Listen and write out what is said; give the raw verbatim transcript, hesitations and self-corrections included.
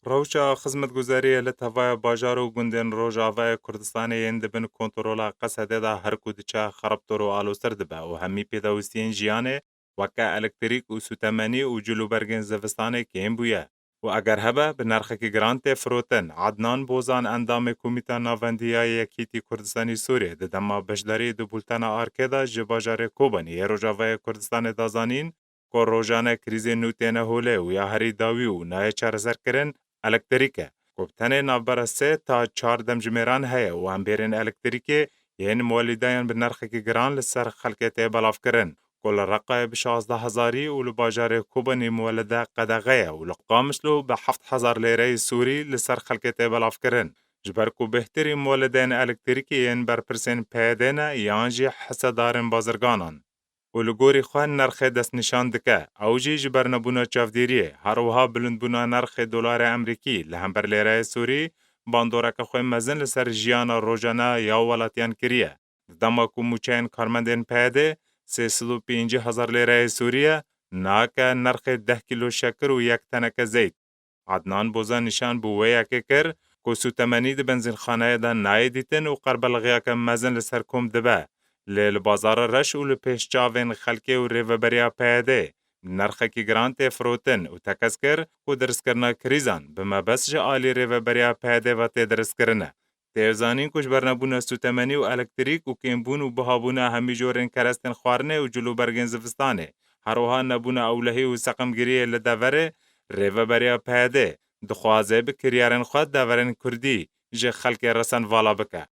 Rewşa xizmetguzariyê li tevaya bajar û gundên Rojavayê Kurdistanê yên di bin kontrola Qesedê de her ku diçe xerabtir û aloztir dibe û hemî pêdawistiyên jiyanê weke elektrîk û sûtemenî û cilûbergên zivistanê kêm bûye û eger hebe bi nerxekî giran tê firotin. Adnan Bozan, endamê Komîta Navendî ya Yekîtî Kurdistanî Sûriyê, di dema beşdarî di bultena Arkê de ji bajarê Kobanî yê Rojavayê Kurdistanê da zanîn, ku rojane krîzên nû têne holê û ya herî dawî û nayê çareserkirin elektrîk e, ku bi tenê navbera sê ta çar demjimêran heye û hembêrên elektrîkê yên muwelîdayan bi nerxekî giran li ser xelkê tê belavkirin, ku li Reqayê bi şazdeh hezarî û li bajarê Kobanî muwelide qedexe ye û li Qamişlo bi heft hezar lêreyê Sûrî li ser xelkê tê belavkirin, ji ber ku bêhtirî muwelideyên elektrîkê yên berpirsên P Y D ne yan jî hisedarên bazirganan. Û li gorî xwe nerxê destnîşan dike. Ew jî ji ber nebûna çavdêriyê, her wiha bilindbûna nerxê dolarê Amerîkî li hember lêreyê Sûrî bandoreke xwe mezin li ser jiyana rojane ya welatiyan kiriye. Di dema ku mûçeyên karmendên P Y D sê sed û pêncî hezar lêreyê Sûrî ye, nake nerxê deh kîlo şekir û yek teneke zeyt. Adnan Bozan nîşan bi wê yekê kir ku sûtemenî di benzînxaneyê de nayê dîtin û qerbelixiyeke mezin li ser kom dibe. Lê li bazara reş û li pêş çavên xelkê û rêveberiya P Y D bi nerxekî giran tê firotin û tekez kir ku dirskirina krîzan bi mebest ji alî rêveberiya P Y D ve tê dirskirine. Tê zanîn ku ji ber nebûna sûtemenî û elektrîk û kêmbûn û bihabûna hemî jorên kerestên xwarinê û cilûbergên zivistanê, her wiha nebûna ewlehî û seqimgiriyê li deverê, rêveberiya P Y D dixwaze bi kiryarên xwe deverên kurdî ji xelkê resen vala bike.